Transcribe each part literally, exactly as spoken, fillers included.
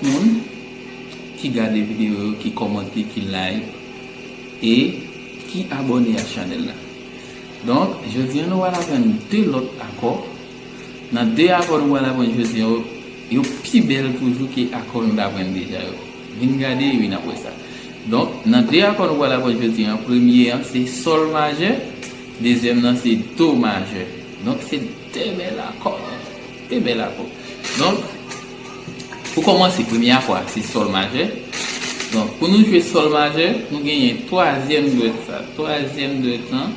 Moun ki gade videyo yo, ki kòmante, ki like e ki abòne ak chanèl la. Donk, jodi a nou pral aprann de lòt akò. Nan de akò nou pral aprann jodi a yo, yo pi bèl toujou ke akò nou t aprann deja yo. Vin gade epi n ap wè sa. Donk, nan de akò nou pral aprann jodi a, premye an se sòl majè, dezyèm nan se do majè. Donk, se de bèl akò. De bèl akò. Donk, pou kòmanse, premye akò a se sòl majè. Donk, pou nou jwe sòl majè, nou genyen twazyèm dwèt sa. Twazyèm dwèt lan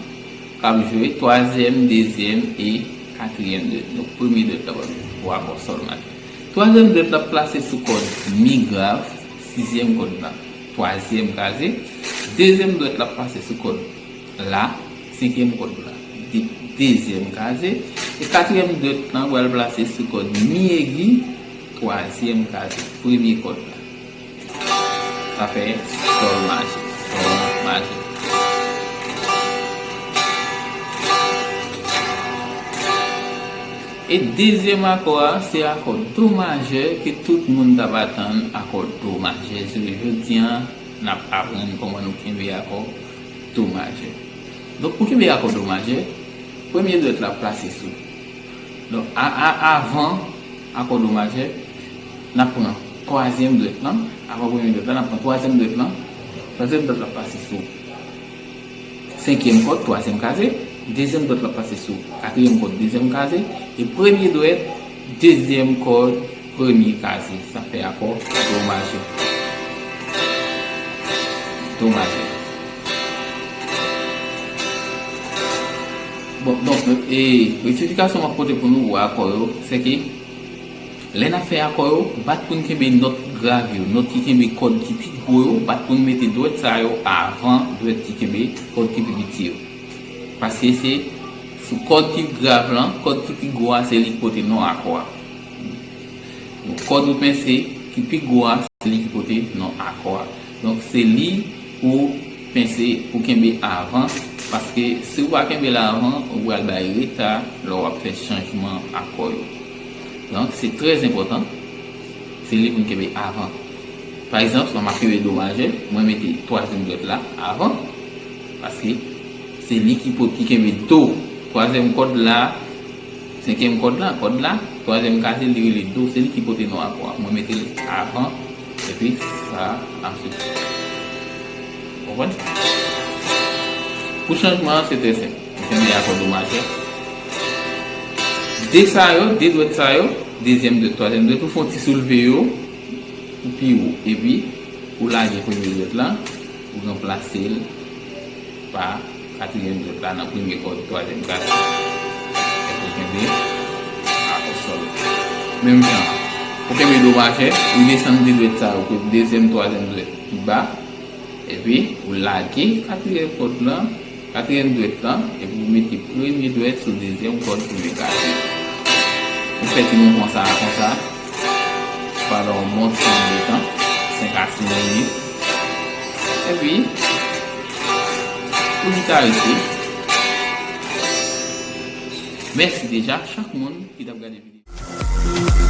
k ap jwe twazyèm, dezyèm e katriyèm dwèt. Donk, premye dwèt la pou akò sòl majè. Twazyèm dwèt la plase sou kòd mi grav, sizyèm kòd la, twazyèm kaze. Dezyèm dwèt la plase sou kòd la, senkyèm kòd la, de-, dezyèm kaze. E katriyèm dwèt lan pral plase sou kòd mi egi, twazyèm kaze, premye kòd la. Sa fè sòl majè, sòl majè. E dezyèm akò a, se akò do majè ke tout moun t ap atann, akò do majè. Jodi a, n ap aprann kòman nou kenbe akò do majè. Donk, pou kenbe akò do majè, premye dwèt la plase sou. Donk, a, a, avan akò do majè, n ap pran twazyèm dwèt lan. Avan premye dwèt la, n ap pran twazyèm dwèt lan. Twazyèm dwèt la pase sou senkyèm kòd, twazyèm kaze. Dezyèm dwèt la pase sou katriyèm kòd, dezyèm kaze. E premye dwèt, dezyèm kòd, premye kaze. Sa fè akò do majè. Do majè. Bon, donk, e, rektifikasyon m ap pote pou nou, pou akò yo, se ke lè n ap fè akò yo, bat pou n kenbe nòt grav yo, nòt ki kenbe kòd ki pi gwo yo, bat pou n mete dwèt sa yo avan dwèt ki kenbe kòd ki pi piti yo. Paske se sou kòd ki grav lan, kòd ki pi gwo a, se li ki pote non akò a. Donk, kòd ou pense ki pi gwo a, se li ki pote non akò a. Donk, se li pou pense, pou kenbe avan, paske si w pa kenbe l avan, ou pral bay reta lè w ap fè chanjman akò yo. Donk, se trè enpòtan, se li pou n kenbe avan. Pa egzanp, si m ap kenbe do majè, mwen mete twazyèm dwèt la avan, paske se li ki pot-, ki kenbe do. Twazyèm kòd la, senkyèm kòd la, kòd la, twazyèm kaze, li rele do, se li ki pote non akò a. Mwen mete l avan, epi sa ap swiv. Konprann? Pou chanjman an, se trè senp. Ou kenbe akò do majè. De sa yo, de dwèt sa yo, dezyèm dwèt, twazyèm dwèt, ou fè yon ti soulve yo pou pi wo. Epi, ou lage premye dwèt la, ou ranplase l pa katriyèm dwèt la nan premye kòd twazyèm kaze. Epi ou kenbe akò sòl. Menm jan an. Ou kenbe do majè, ou desann de dwèt sa yo, pou dezyèm, twazyèm dwèt pi ba. Epi, ou lage katriyèm kòd lan, katriyèm dwèt lan, epi ou mete premye dwèt sou dezyèm kòd premye kaze. Ou fè ti mouvman sa a konsa, pandan yon bon ti de tan, senk a sis minit. Epi, pou gitaris yo, mèsi deja chak moun ki t ap gade videyo.